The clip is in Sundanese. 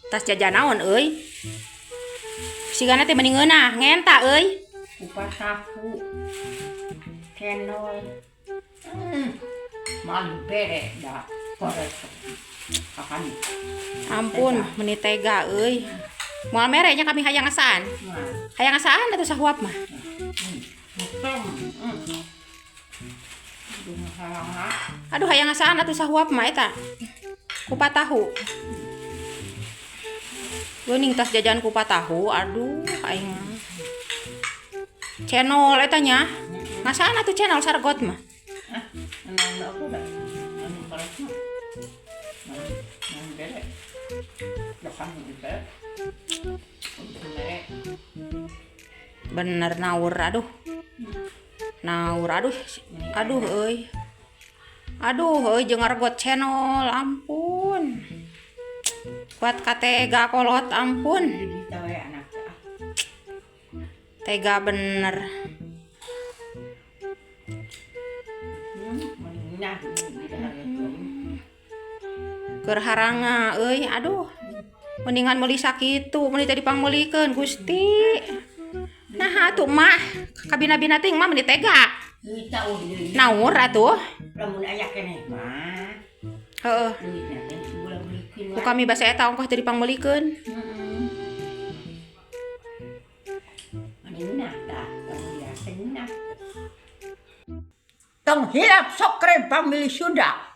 Tas jajan naon euy? Sigana teh meni ngeunah, ngenta euy. Kupat tahu. Cendol. Maling bere dah. Korek. Kapan? Ampun, meni tega euy. Moal mere nya kami hayang ngasaan. Nah. Hayang ngasaan atuh sahuap mah. Aduh, hayang ngasaan atuh sahuap mah eta. Kupat tahu. Geuning tas jajan kupat tahu, aduh aing mah. Channel eta nya. Ngasaan atuh channel sargot mah. Ah, anu aku dah. Anu korek mah. Maling bere. Lokan bere. Bere. Bener naur, aduh. Naur, aduh. Aduh euy. Aduh euy jeung ngargot channel, ampun. Kuat katega kolot, ampun. Jadi tahu ya anak. Tega bener. Nah, Keur haranga euy, aduh. Mendingan meuli sakitu, meuli teh dipangmeulikeun Gusti. Nah atuh mah, kabina-bina teh mah meuni tega. Naur atuh. Lamun aya keneh mah. Heeh. Duitna teh sebulan belikeun. Ku kami basa eta ongkoh teh dipangmeulikeun. Heeh. Manina tah, tong biasa nina. Tong hilap sokre pamilih Sunda.